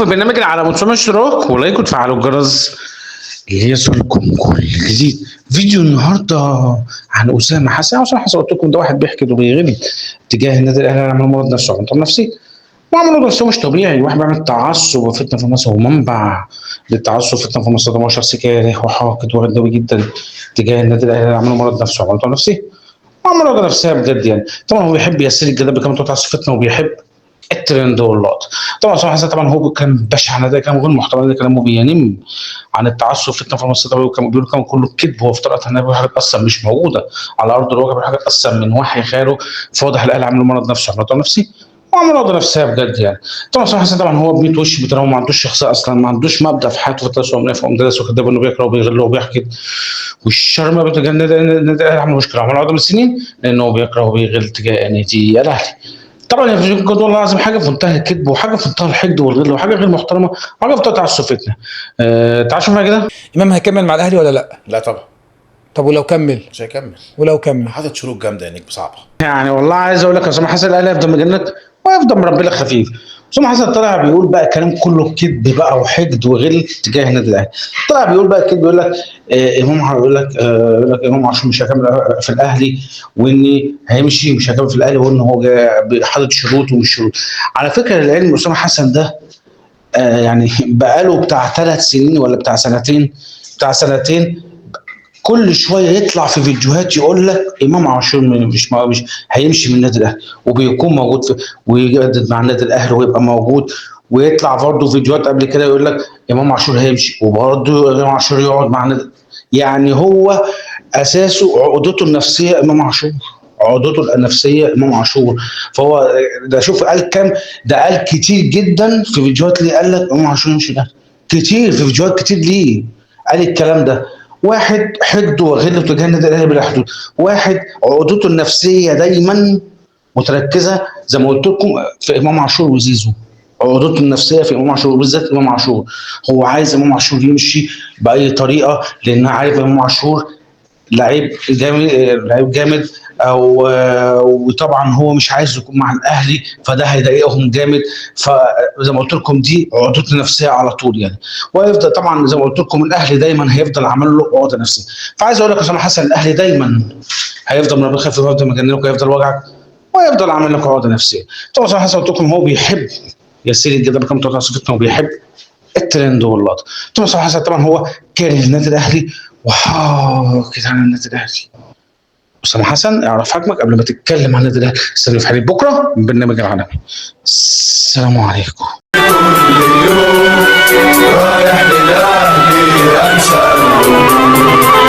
في برنامج العالم، ما تنسوش اشتراك و like وتفعلوا الجرس ليصلكم كل جديد. فيديو النهارده عن اسامة حسن. اسامة حسن قلت لكم ده واحد بيحكي وبيغني تجاه النادي الاهلي، عمل مرض نفسه وعنده نفسي وعمل نفسه مش طبيعي، واحد بيعمل تعصب وفتنة في مصر ومنبع للتعصب فتنة في مصر. ده هو شخص كاره وحاقد وغدوي جدا تجاه النادي الاهلي، عمل مرض نفسه وعنده نفسي وعمل عقده نفسية بجد يعني. طبعا هو بيحب يسير الجدل بكلمه تعصب فتنة وبيحب الترند واللقطه. طبعا صلاح حسن طبعا هو كان بشع على ده، كلام غير محترم، ده كلامه بينم عن التعصب فتنة في مصر. طبعا كان بيقول كلام كله كذب، هو افترض ان حاجات اصلا مش موجودة على ارض الواقع، حاجات اصلا من وحي خياله. فواضح الاهلي عملوا مرض نفسه عملوا نفسي وعمل عقده نفسية بجد يعني. طبعا صلاح حسن طبعا هو ب 100 وش بتاعه، ما عندوش شخصية اصلا، ما عندوش مبدا في حياته، في التسوق ومنافق ومدرس وكذاب، انه بيكره وبيغل وبيحكي والشر ما بيتجنن. النادي الاهلي عمل مشكلة، عمل عقده من السنين لانه هو بيكره وبيغل تجاه النادي الاهلي. طبعا يا فيجن والله العظيم حاجة في منتهى الكذب وحاجه في منتهى الحقد والغل وحاجه غير محترمه وحاجه في منتهى تعصب فتنة. تعال شوف كده. امام هيكمل مع الاهلي ولا لا؟ لا طبعا طب ولو كمل؟ مش هيكمل. ولو كمل حاطط شروط جامدة يا نجم صعبة. يعني والله عايز اقول لك يا اسامة حسن الاهلي هيفضل مجنك وهيفضل مربي لك خفيف. اسامة حسن طلع بيقول بقى كلام كله كذب بقى وحقد وغل تجاه النادي الاهلي. طلع بيقول بقى كذب، بيقول لك امام، يقول لك يقول لك امام عاشور مش هيكمل في الاهلي، وان هيمشي مش هيكمل في الاهلي، وان هو حاطط شروط ومش شروط. على فكرة للعلم اسامة حسن ده يعني بقاله بتاع 3 سنين ولا بتاع سنتين، بتاع سنتين كل شوية يطلع في فيديوهات يقول لك امام عاشور مش هيمشي من النادي الاهلي، وبيكون موجود في ويجدد مع النادي الاهلي ويبقى موجود، ويطلع برضه فيديوهات قبل كده يقول لك امام عاشور هيمشي، وبرضه امام عاشور يقعد مع النادي. يعني هو اساسه عقدته النفسية امام عاشور، عقدته النفسية امام عاشور. فهو ده شوف قال كام، ده قال كتير جدا في فيديوهات ليه قال لك امام عاشور يمشي الاهلي، كتير في فيديوهات كتير ليه قال الكلام ده. واحد حقده وغله تجاه النادي الاهلي بلا حدود، واحد عقدته النفسية دايما متركزه زي ما قلت لكم في امام عاشور وزيزو، عقدته النفسية في امام عاشور وبالذات امام عاشور. هو عايز امام عاشور يمشي باي طريقه، لان عارف امام عاشور لعيب جامد، لعيب جامد، او وطبعا هو مش عايز يكون مع الاهلي، فده هيضايقهم جامد. فزي ما قلت لكم دي عقدته النفسية على طول يعني، وهيفضل طبعا زي ما قلت لكم الاهلي دايما هيفضل عامل له عقده نفسية. فعايز اقول لك يا اسامة حسن الاهلي دايما هيفضل مربي خفيف، وهيفضل مجننك، وهيفضل وجعك، وهيفضل عامل لك عقده نفسية. طبعا اسامة حسن قلت لكم هو بيحب يسير الجدل بكم صفتنا وبيحب الترند واللقطه. طبعا اسامة حسن طبعا هو كاره النادي الاهلي وحاقد على النادي الاهلي. اسامة حسن اعرف حجمك قبل ما تتكلم عن النادي الاهلي. استنوا في حلقة بكره من برنامج العالمي. السلام عليكم. كل يوم رايح للاهلي انسى.